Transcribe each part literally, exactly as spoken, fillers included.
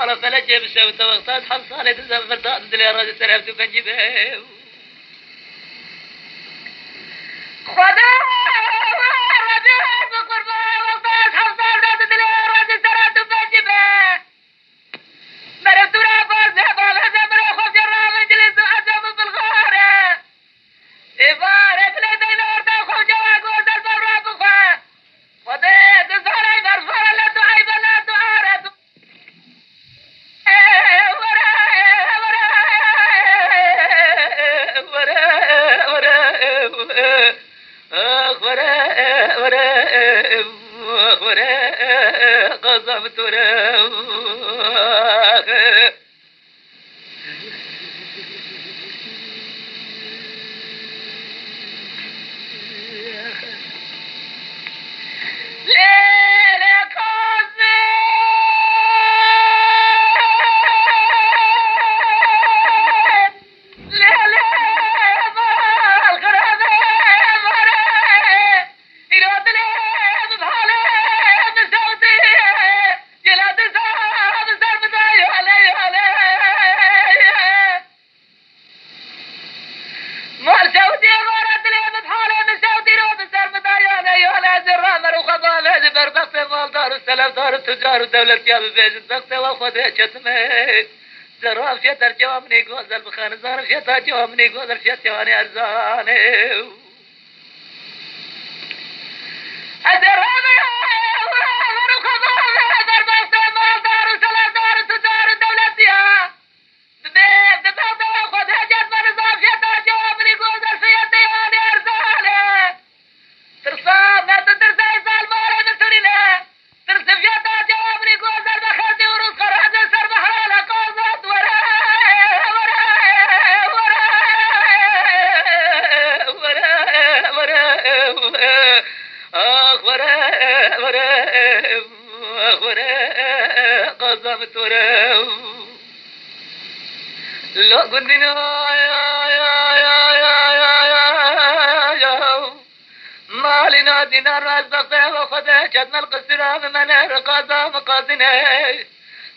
Felekê bi şewte wexta heft salê dizem firda di dilê re ji ser hevdû bengî be. Xwedê razî be, bi qurban wexta heft salê di dilê re ji ser hevdû bengî be. Mere tu ra baze baveze mere xwe jê ravin cilî tu ecem bil xare. Ê vare dilê deyne orta xwe jê gozel bevra bixwe. Xwedê dizane berfare le tu eybe le tu are tu. Were, were, were, were, were. Ax were, were, ax were, qazam tore. Lê, lê, qazê. Lê, lê, bal, xirabê, bare. Îro dilê, bi balê, bi sewtê. Gela dizan, ser bidayê, alê, alê. Mar şewtê, mara dilê min halê min şewtî ro bi ser min da yane, yane zirra mer û xebale ji ber bextê maldar û selevdar û tucar û dewletiya bibêjin bextê wa Xwedê ketime. Zerra fiyet erkewa minê gozel bixwe, nizanim fiyeta kewa minê gozel fiyet kewanê erzanê. Ez zerra me, mer û xebale ber bextê maldar û selevdar û tucar û dewletiya. Dibê, dibê, dibê, Xwedê ket me nizam fiyeta cewabinî gozel fiyetê yanê erzale. Tirsa, me tu tirsa zal mare bitirîne. Tirsi fiyeta cewabinî gozel be xercê û rûz xeracê ser be helale qazat were, were, were, were, were, were. Ax were, were, ax were, qazam tore. Lo gundîna, ya, ya, ya, ya, ya, ya, ya. Malîna dînar ez bextê ve Xwedê ketmel qisira bi mene re qaza min qazîne.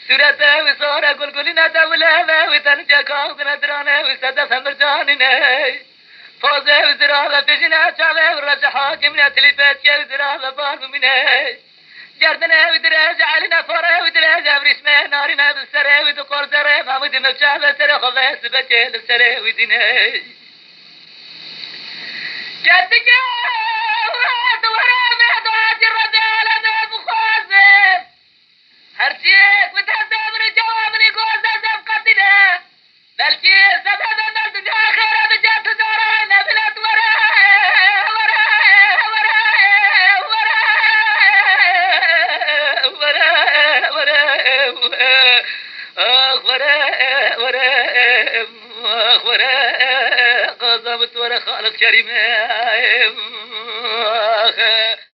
Sûretê wî sore gulgulîne dewile ve wî tenike kaxdine dirane wî sedef hemircanîne. Pozê wî zira ve fijîne çavê wî reje hakimîne tilîpetke wî zira ve bar bimîne. Gerdinê wî dirêj e, elîne porê wî dirêj e, evrîşmê narîne bi serê wî di qorzerê, ma wî di milçe ve serê xwe ve sibekê li serê wî dîne. Ketike were, were, were, dua ci Rebê alemê bixwazim. Her çiyek bi destê min û çawa min ê goz ez ev qetîne. Belkî sebebe me dinya xêre bi cem tu dara ne bilet were, were, were, were, were, were, ax were, were, ax were, qazam tu were Xaliq Kerîm, ax.